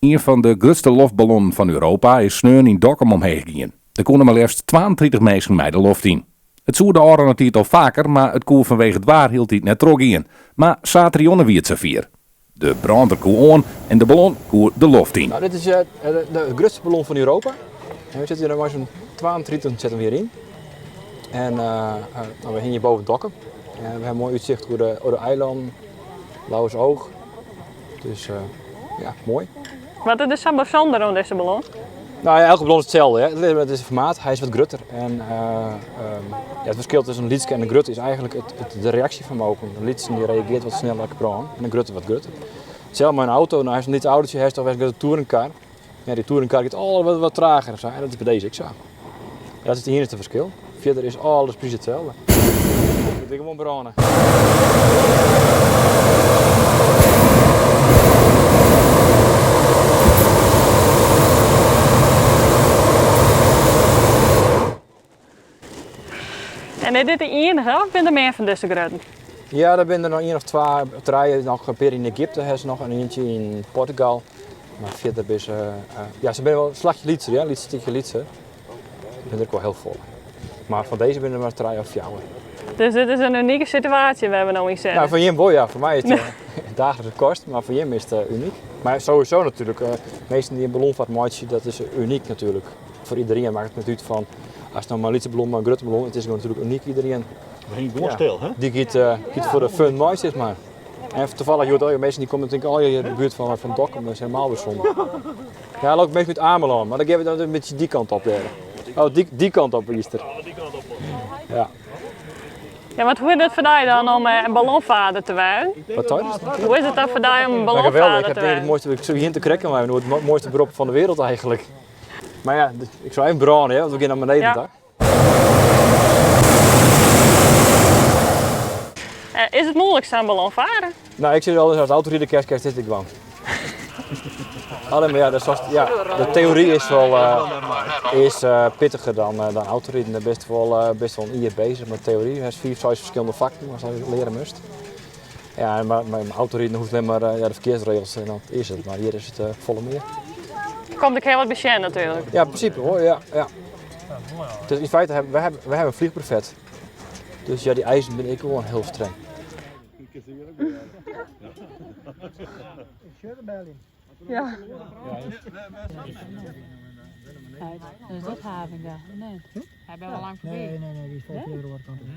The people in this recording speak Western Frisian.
Ien fan de grutste loftballonnen fan Europa is sneon yn Dokkum omheech gien. Der koene mar leafst 32 minsken mei de loft yn. It soe de ôfrûne tiid al faker, mar it koe fanwege it waar hieltyd net trochgean. Mar saterdeitejûn wie it safier. De brânder koe oan en de ballon koe de loft yn. Nou, dit is de grutste ballon fan Europa. En we sitte hjir mei sa'n 32 sitte we hjir yn. En nou, we hingje boven Dokkum. En we hawwe moai útsicht oer de eilannen, Lauwersoog. Dus ja, moai. Wat is der sa bysûnder oan dizze ballon? Nou ja, elke ballon is itselde. Hè. It is it formaat, hy is wat grutter. En ja, it ferskil tusken in lytske en in grutte is eigentlik it, de reaksjefermogen. De lytse dy reagearret wat sneller op brân en de grutte wat grutter. Itselde mei in auto, no, hast in lyts autotsje, hast of hast in grutte touringcar. Ja, dy touringcar giet al wat trager en sa. En dat is by dizze ek sa. Dat is it iennichste ferskil. Fierder is alles presys itselde. It is gewoan brâne. En is dit de iennige of binne der mear fan dizze grutten? Ja, der binne der noch ien of twa, trije, noch in pear yn Egypte ha se noch en ientsje yn Portugal. Mar fierder binne se, ja, se binne wol in slachje lytser, ja, in lyts stikje lytser. Binne der ek wol hiel folle. Mar fan dizze binne der mar trije of fjouwer. Dus dit is in unike situaasje wêr't we no yn sitte? Nou, foar jim wol, ja. Foar my is it daaglikse kost, mar foar jim is it unyk. Mar sowieso natuerlik, minsken dy't in ballonfart meitsje, dat is unyk natuerlik. Foar iderien makket it net út fan, ast no mei in lytse ballon, mei in grutte ballon, it is gewoan natuerlik unyk iderien. We hingje gewoan stil, hè? Dy giet foar de fun mei, sis mar. En toevallig hjoed al, minsken dy komme natuerlik al hjir in de buert fan Dokkum, dat is helemaal bysûnder. Ja, ook minsken út Amelân, mar dan gean we dan in bytsje dy kant op dêr. Oh, dy kant op is der. Ja. Ja, want hoe is it foar dy dan om in ballonvaarder te wêzen? Wat zei je? Hoe is it dan foar dy om in Nou, geweldig. ballonvaarder Ik te heb denk ik het wêzen? mooiste, ik soe hjir te krikken, maar het mooiste berop fan de wereld eigenlijk. Mar ja, ik sil even brâne, hè, want we gean nei beneden Ja. ta. Is it muoilik sa'n ballon fare? Nou, ik sis altyd, ast autoride kinst, kinst dit ek dwaan. Allee, mar ja, dat is, ja, de teory is wol is, pittiger dan autoriden. Dêr bist wol in jier bezich mei teory. Hast fiif, seis ferskillende fakken watst leare moatst. Ja, mar mei autoriden hoechst allinne mar ja, de ferkearsregels en dat is it. Mar hjir is it folle mear. Komt ek hiel wat by sjen natuerlik. Ja, yn prinsipe wol, ja. ja. Dus yn feite hawwe we, we hawwe in vliegbrevet. Dus ja, dy eisen binne ek gewoan hiel streng. Ja. Is dat Havinga? Nee. Hy ben al lang foarby. Nee, nee, nee, dy is folgens my de oare kant op.